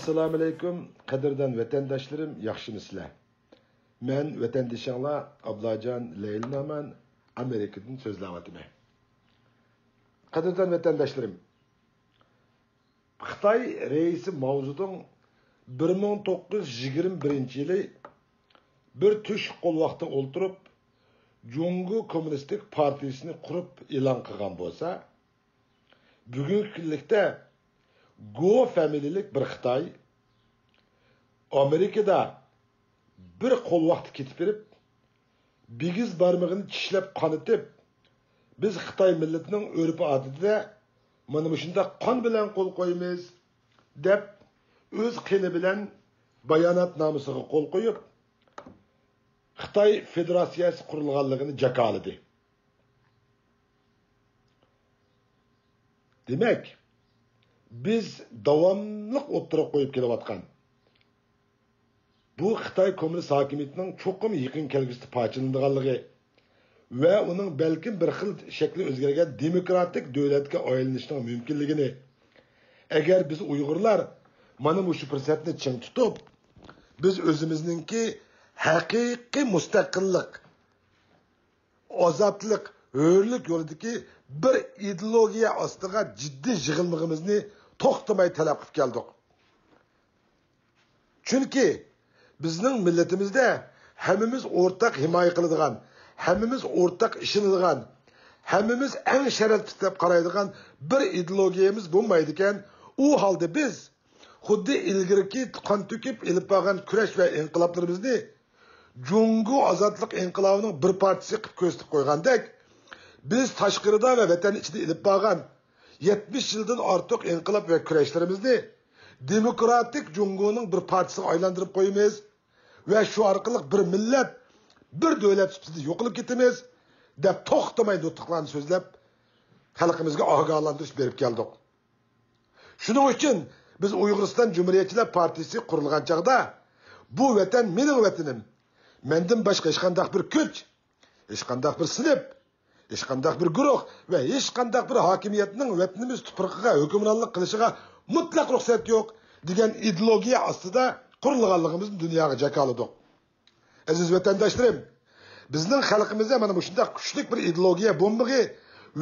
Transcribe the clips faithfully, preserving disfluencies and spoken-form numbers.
ئەسسالامۇئەلەيكۇم، قەدىردان ۋەتەنداشلىرىم، ياخشىمۇسىلەر؟ مەن ۋەتەندىشىڭلار ئابلاجان لەيلىنامان، ئامېرىكىدىن سۆزلەۋاتىمەن. قەدىردان ۋەتەنداشلىرىم، خىتاي رەئىسى ماۋزېدۇڭ بىر مىڭ توققۇز يۈز يىگىرمە بىرىنچى يىلى بىر تۆشۈك قولۋاقتا ئولتۇرۇپ، جۇڭگو كوممۇنىستىك پارتىيىسىنى قۇرۇپ ئېلان قىلغان بولسا، بۈگۈنكى كۈنلۈكتە گو فامىلىلىك بىر خىتاي ئامېرىكىدا بىر قولۋاقتا كېتىپ بېرىپ، بىگىز بارمىقىنى چىشلەپ قانىتىپ، بىز خىتاي مىللىتىنىڭ ئۆرپ-ئادىتىدە مانا مۇشۇنداق قان بىلەن قول قويىمىز، دەپ ئۆز قېنى بىلەن باياناتنامىسىغا قول قويۇپ، خىتاي فېدېراتسىيەسى قۇرۇلغانلىقىنى جاكارلىدى. دېمەك، بىز داۋاملىق ئوتتۇرىغا قويۇپ كېلىۋاتقان بۇ خىتاي كوممۇنىست ھاكىمىيىتىنىڭ چوقۇم يېقىن كەلگۈسىدە پارچىلىنىدىغانلىقى ۋە ئۇنىڭ بەلكىم بىر خىل شەكلى ئۆزگەرگەن دېموكراتىك دۆلەتكە ئايلىنىشىنىڭ مۇمكىنلىكىنى، ئەگەر بىز ئۇيغۇرلار مانا مۇشۇ پۇرسەتنى چىڭ تۇتۇپ، بىز ئۆزىمىزنىڭكى ھەقىقىي مۇستەقىللىق، ئازادلىق، ھۆرلۈك يولىدىكى بىر ئىدېئولوگىيە ئاستىغا جىددىي يىغىلمىقىمىزنى توختىماي تەلەپ قىلىپ كەلدۇق. چۈنكى بىزنىڭ مىللىتىمىزدە ھەممىمىز ئورتاق ھىمايە قىلىدىغان، ھەممىمىز ئورتاق ئىشىنىدىغان، ھەممىمىز ئەڭ شەرەپلىك دەپ قارايدىغان بىر ئىدېئولوگىيەمىز بولمايدىكەن، ئۇ ھالدا بىز خۇددى ئىلگىرىكى قان تۆكۈپ ئېلىپ بارغان كۈرەش ۋە ئىنقىلابلىرىمىزنى جۇڭگو ئازادلىق ئىنقىلابىنىڭ بىر پارچىسى قىلىپ كۆرسىتىپ قويغاندەك، بىز تاشقىرىدا ۋە ۋەتەن ئىچىدە ئېلىپ بارغان يەتمىش يىلدىن ئارتۇق ئىنقىلاب ۋە كۈرەشلىرىمىزنى دېموكراتىك جۇڭگونىڭ بىر پارچىسىغا ئايلاندۇرۇپ قويىمىز ۋە شۇ ئارقىلىق بىر مىللەت، بىر دۆلەت سۈپىتىدە يوقىلىپ كېتىمىز، دەپ توختىماي نۇتۇقلارنى سۆزلەپ، خەلقىمىزگە ئاگاھلاندۇرۇش بېرىپ كەلدۇق. شۇنىڭ ئۈچۈن بىز ئۇيغۇرىستان جۇمھۇرىيەتچىلەر پارتىيىسى قۇرۇلغان چاغدا، بۇ ۋەتەن مېنىڭ ۋەتىنىم، مەندىن باشقا ھېچقانداق بىر كۈچ، ھېچقانداق بىر سىنىپ، ھېچقانداق بىر گۇرۇھ ۋە ھېچقانداق بىر ھاكىمىيەتنىڭ ۋەتىنىمىز تۇپرىقىغا ھۆكۈمرانلىق قىلىشىغا مۇتلەق رۇخسەت يوق، دېگەن ئىدېئولوگىيە ئاستىدا قۇرۇلغانلىقىمىزنى دۇنياغا جاكارلىدۇق. ئەزىز ۋەتەنداشلىرىم، بىزنىڭ خەلقىمىزدە مانا مۇشۇنداق كۈچلۈك بىر ئىدېئولوگىيە بولمىقى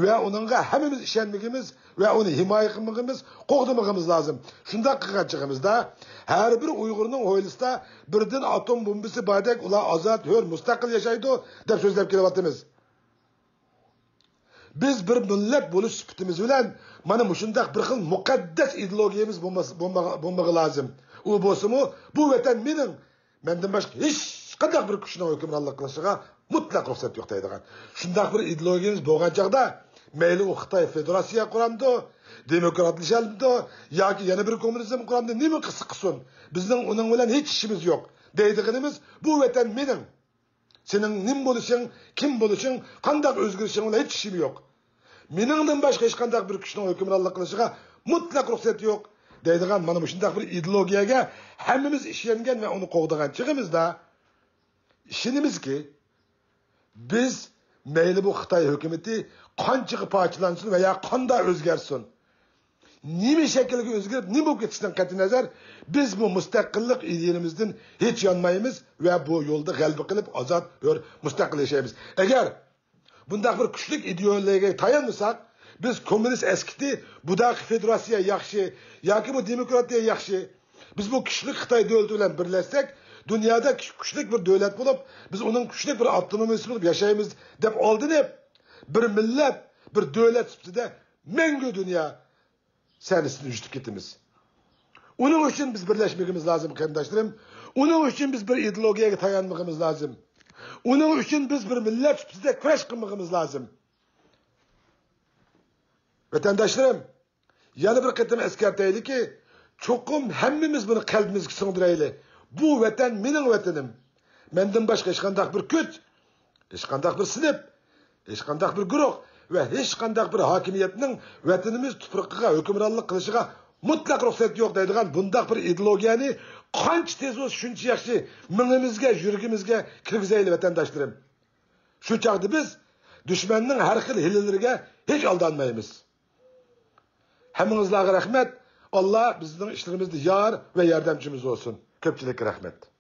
ۋە ئۇنىڭغا ھەممىمىز ئىشەنمىكىمىز ۋە ئۇنى ھىمايە قىلمىقىمىز، قوغدىمىقىمىز لازىم. شۇنداق قىلغان چېغىمىزدا، ھەر بىر ئۇيغۇرنىڭ ھويلىسىدا بىردىن ئاتوم بومبىسى باردەك ئۇلار ئازاد، ھۆر، مۇستەقىل ياشايدۇ، دەپ سۆزلەپ كېلىۋاتىمىز. بىز بىر مىللەت بولۇش سۈپىتىمىز بىلەن مانا مۇشۇنداق بىر خىل مۇقەددەس ئىدېئولوگىيەمىز بولماس-، بولمىغا-، بولمىغا لازىم. ئۇ بولسىمۇ، بۇ ۋەتەن مېنىڭ، مەندىن باشقا ھېچقانداق بىر كۈچنىڭ ھۆكۈمرانلىق قىلىشىغا مۇتلەق رۇخسەت يوق دەيدىغان. شۇنداق بىر ئىدېئولوگىيىمىز بولغان چاغدا، مەيلى ئۇ خىتاي فېدېراتسىيە قۇرامدۇ، دېموكراتلىشالمىدۇ ياكى يەنە بىر كوممۇنىزم قۇرامدۇ، نېمە قىلسا قىلسۇن، بىزنىڭ ئۇنىڭ بىلەن ھېچ ئىشىمىز يوق دەيدىغىنىمىز، بۇ ۋەتەن مېنىڭ. سېنىڭ نېمە بولۇشۇڭ، كىم بولۇشۇڭ، قانداق ئۆزگىرىشىڭ بىلەن ھېچ ئىشىم يوق. مېنىڭدىن باشقا ھېچقانداق بىر كۈچنىڭ ھۆكۈمرانلىق قىلىشىغا مۇتلەق رۇخسەت يوق، دەيدىغان مانا مۇشۇنداق بىر ئىدېئولوگىيەگە ھەممىمىز ئىشەنگەن ۋە ئۇنى قوغدىغان چېغىمىزدا، ئىشىنىمىزكى، بىز مەيلى بۇ خىتاي ھۆكۈمىتى قانچىغا پارچىلانسۇن ۋە يا قانداق ئۆزگەرسۇن، نېمە شەكىلگە ئۆزگىرىپ، نېمە بولۇپ كېتىشىدىن قەتئىينەزەر، بىز بۇ مۇستەقىللىق ئىدىيىمىزدىن ھېچ يانمايمىز ۋە بۇ يولدا غەلىبە قىلىپ، ئازاد، ھۆر، مۇستەقىل ياشايمىز. ئەگەر بۇنداق بىر كۈچلۈك ئىدېئولوگىيەگە تايانمىساق، بىز كوممۇنىست ئەسكىتى، بۇداقى فېدېراتسىيە ياخشى ياكى بۇ دېموكراتىيە ياخشى، بىز بۇ كۈچلۈك خىتاي دۆلىتى بىلەن بىرلەشسەك، دۇنيادا كۈچ-، كۈچلۈك بىر دۆلەت بولۇپ، بىز ئۇنىڭ كۈچلۈك بىر ئاپتونومىيىسى بولۇپ ياشايمىز، دەپ ئالدىنىپ، بىر مىللەت، بىر دۆلەت سۈپىتىدە مەڭگۈ دۇنيا سەھنىسىدىن يۈزۈپ كېتىمىز. ئۇنىڭ ئۈچۈن بىز بىرلەشمىكىمىز لازىم، قېرىنداشلىرىم. ئۇنىڭ ئۈچۈن بىز بىر ئىدېئولوگىيەگە تايانمىقىمىز لازىم. ئۇنىڭ ئۈچۈن بىز بىر مىللەت سۈپىتىدە كۈرەش قىلمىقىمىز لازىم. ۋەتەنداشلىرىم، يەنە بىر قېتىم ئەسكەرتەيلىكى، چوقۇم ھەممىمىز بۇنى قەلبىمىزگە سىڭدۈرەيلى. بۇ ۋەتەن مېنىڭ ۋەتىنىم. مەندىن باشقا ھېچقانداق بىر كۈچ، ھېچقانداق بىر سىنىپ، ھېچقانداق بىر گۇرۇھ ۋە ھېچقانداق بىر ھاكىمىيەتنىڭ ۋەتىنىمىز تۇپرىقىغا ھۆكۈمرانلىق قىلىشىغا مۇتلەق رۇخسەت يوق دەيدىغان بۇنداق بىر ئىدېئولوگىيەنى قانچە تېز بولسا شۇنچە ياخشى مېڭىمىزگە، يۈرىكىمىزگە كىرگۈزەيلى، ۋەتەنداشلىرىم. شۇ چاغدا بىز دۈشمەننىڭ ھەر خىل ھىيلىلىرىگە ھېچ ئالدانمايمىز. ھەممىڭىزلارغا رەھمەت. ئاللا بىزنىڭ ئىشلىرىمىزدا يار ۋە ياردەمچىمىز بولسۇن. كۆپچىلىككە رەھمەت.